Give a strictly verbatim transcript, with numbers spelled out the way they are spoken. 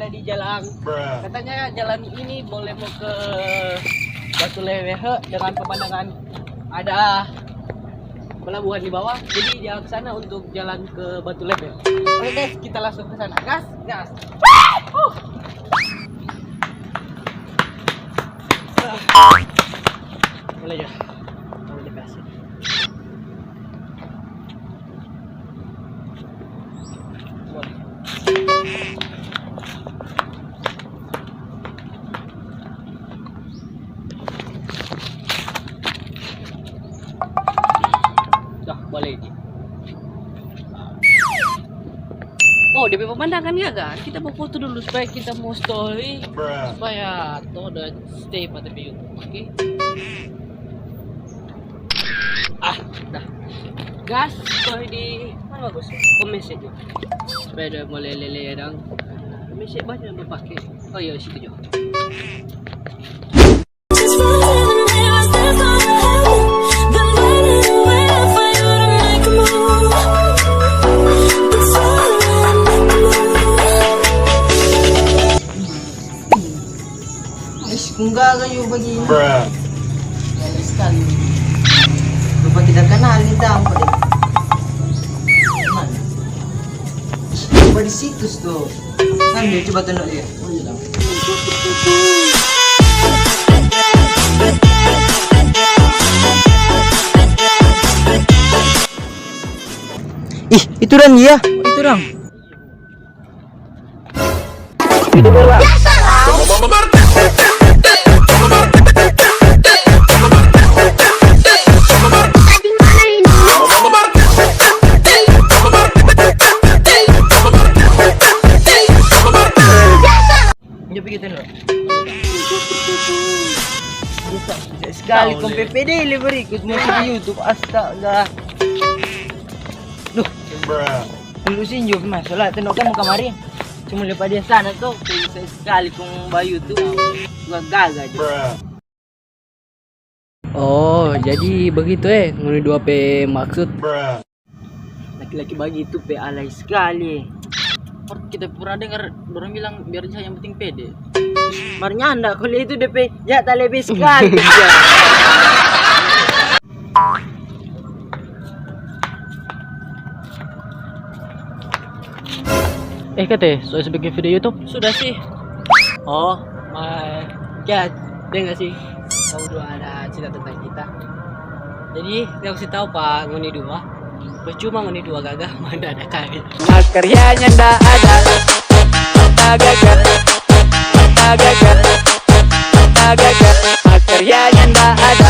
Di jalan. Katanya jalan ini boleh mau ke Batu Lewe dengan pemandangan ada pelabuhan di bawah. Jadi dia ke sana untuk jalan ke Batu Lewe. Oke guys, kita langsung ke sana. Gas, gas. Boleh ya. Boleh dikasih. Dah, bale. Oh, dia pe pemandangan ya kan? Kita mau foto dulu supaya kita mau story, supaya to ada stay pada YouTube, oke? Ah, dah. Gas, story di mana bagus? Komen saja. Supaya ada mau lele-lele dang. Komen saja banyak yang mau pakai. Oh iya, situ juga. Kung gaga juga bagini. Jadi sekali. Lupa kita kenal ni tampa deh. Mana? Ih, coba di situs tu. Kan dia coba tunjuk dia. Oh, iya dong. Ih, itu dong dia. Itu dong. Sekali kong P P D le berikut masuk di YouTube, astaga. Duh. Dulu sih juga mah, soalnya tengok kan kamari. Cuma lepas dia sana tuh, bisa sekali kong bayu tuh. Gua gagal aja. Oh, jadi begitu eh, ngoni dua pe maksud. Laki-laki bagitu pe alay skali. Kita pernah dengar dorang bilang biar jahat yang penting pede. Mar nyanda, kalo itu depe jata lebe skali. Eh, kate, so ese bikin video YouTube? Sudah sih. Oh, my God. Dengar sih, kau dua ada cerita tentang kita. Jadi, kita kasih tahu pa ngoni dua. Percuma ngoni dua gagah, mana ada kami. Makerjanya nda ada. Makerjanya nda ada. Makerjanya nda ada.